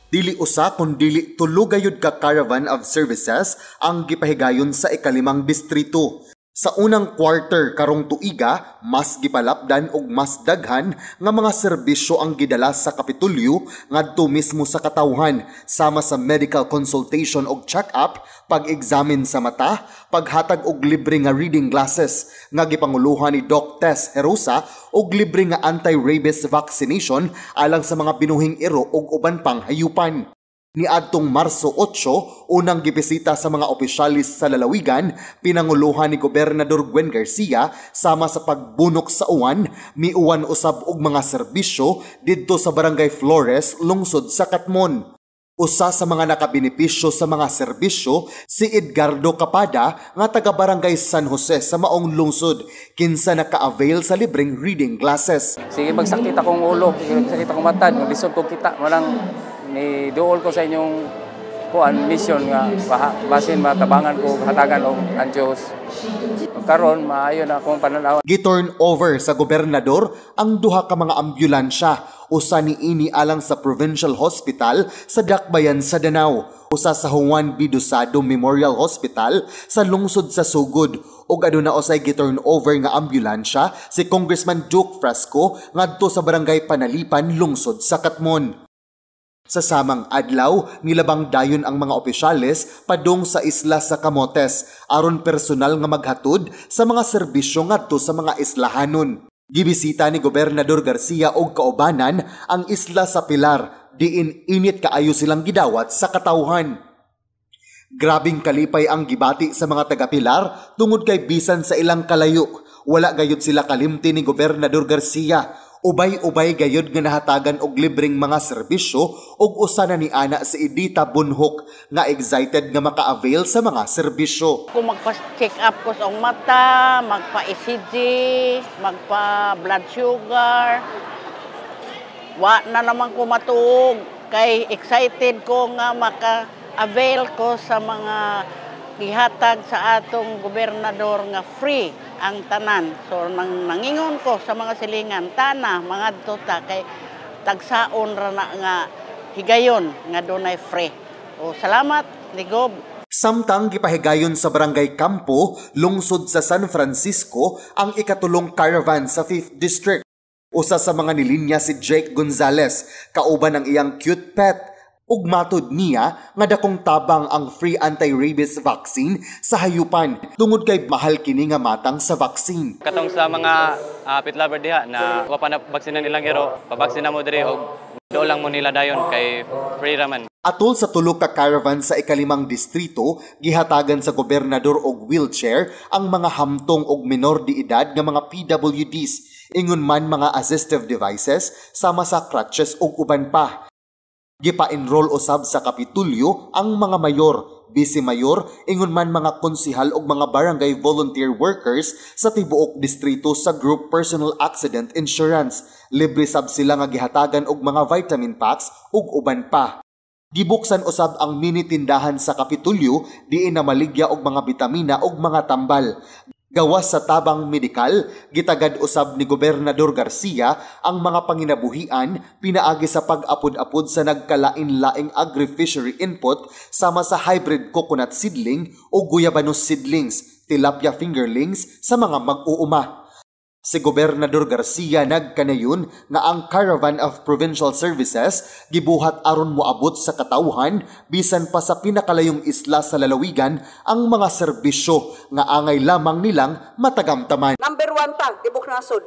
Dili usa kun dili tulo gayud ka caravan of services ang gipahigayon sa ikalimang distrito. Sa unang quarter karong tuiga, mas gipalapdan og mas daghan nga mga serbisyo ang gidala sa Kapitolyo ngadto mismo sa katawhan, sama sa medical consultation og check-up, pag-examine sa mata, paghatag og libre nga reading glasses nga gipanguluhan ni Doc Tess Herosa og libre nga anti-rabies vaccination alang sa mga binuhing iro ug uban pang hayupan. Niadtong Marso 8, unang gibisita sa mga opisyalis sa lalawigan, pinanguluhan ni Gobernador Gwen Garcia, sama sa pagbunok sa uwan, miuwan usab og mga serbisyo didto sa Barangay Flores, lungsod sa Katmon. Usa sa mga nakabenepisyo sa mga serbisyo si Edgardo Capada nga taga Barangay San Jose sa maong lungsod, kinsa naka-avail sa libreng reading glasses. Sige magsakit akong ulo, sige magsakit akong mata, lisod ko kita, walang ni duol ko sa inyong kuan mission nga basin matabangan ko, hatagan og ang Dios. Karon maayo na akong pananaw. Gi-turn over sa gobernador ang duha ka mga ambulansya, usa ni ini alang sa Provincial Hospital sa Dakbayan sa Danao, usa sa Juan B. Dosado Memorial Hospital sa lungsod sa Sugod, ug aduna usay gi-turn over nga ambulansya si Congressman Duke Frasco ngadto sa Barangay Panalipan, lungsod sa Katmon. Sa samang adlaw, nilabang dayon ang mga opisyales padung sa isla sa Camotes aron personal nga maghatod sa mga serbisyo ngadto sa mga islahanon. Gibisita ni Gobernador Garcia og kaubanan ang isla sa Pilar, diin init kaayo silang gidawat sa katawhan. Grabing kalipay ang gibati sa mga taga Pilar tungod kay bisan sa ilang kalayo, wala gayud sila kalimti ni Gobernador Garcia. Ubay-ubay gayud nga nahatagan og libreng mga serbisyo ug usa na ni ana si Edita Bunhok nga excited nga maka-avail sa mga serbisyo. Kung magpa-check up ko sa mata, magpa-ECG, magpa-blood sugar, wa na naman ko matuog kay excited ko nga maka-avail ko sa mga gihatag sa atong gobernador nga free ang tanan. So nangingon ko sa mga silingan, tana mga ta kay tagsaon ra na nga higayon nga dunay free. O salamat ni Gob. Samtang gipahigayon sa Barangay Campo, lungsod sa San Francisco, ang ikatulong caravan sa 5th District. Usa sa mga nilinya si Jake Gonzalez, kauban ang iyang cute pet, ug matud niya nga dakong tabang ang free anti-rabies vaccine sa hayupan tungod kay mahal kini nga matang sa vaccine. Katong sa mga pet lover diha na wa pa na baksinan ilang iro, pabaksin na mo diri og dool lang mo nila dayon kay free raman. Atol sa tulo ka caravan sa ikalimang distrito, gihatagan sa gobernador og wheelchair ang mga hamtong og minor de edad nga mga PWDs, ingon man mga assistive devices sama sa crutches ug uban pa. Gipa-enroll usab sa Kapitulyo ang mga mayor, vice-mayor, ingon man mga konsihal ug mga barangay volunteer workers sa tibuok distrito sa Group Personal Accident Insurance. Libre sab sila nga gihatagan og mga vitamin packs ug uban pa. Gibuksan usab ang mini tindahan sa Kapitulyo diin namaligya og mga bitamina ug mga tambal. Gawas sa tabang medikal, gitagad usab ni Gobernador Garcia ang mga panginabuhian pinaagi sa pag-apod-apod sa nagkalain-laing agri-fishery input sama sa hybrid coconut seedling o guyabanos seedlings, tilapia fingerlings sa mga mag-uuma. Si Gobernador Garcia nagkanayon nga ang Caravan of Provincial Services gibuhat aron moabot sa katawhan bisan pa sa pinakalayong isla sa lalawigan ang mga serbisyo nga angay lamang nilang matagamtaman. Number 1 pa, tibok nasod.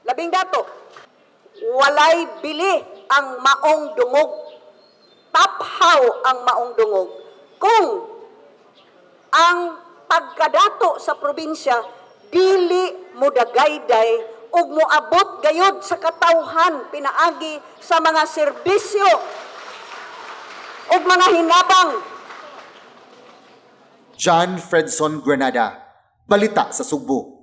Labing dato, walay bili ang maong dungog. Taphaw ang maong dungog. Kung ang pagkadato sa probinsya dili mudagayday ug moabot gayod sa katawhan pinaagi sa mga serbisyo ug mga hinabang. John Fredson Granada, Balita sa Sugbo.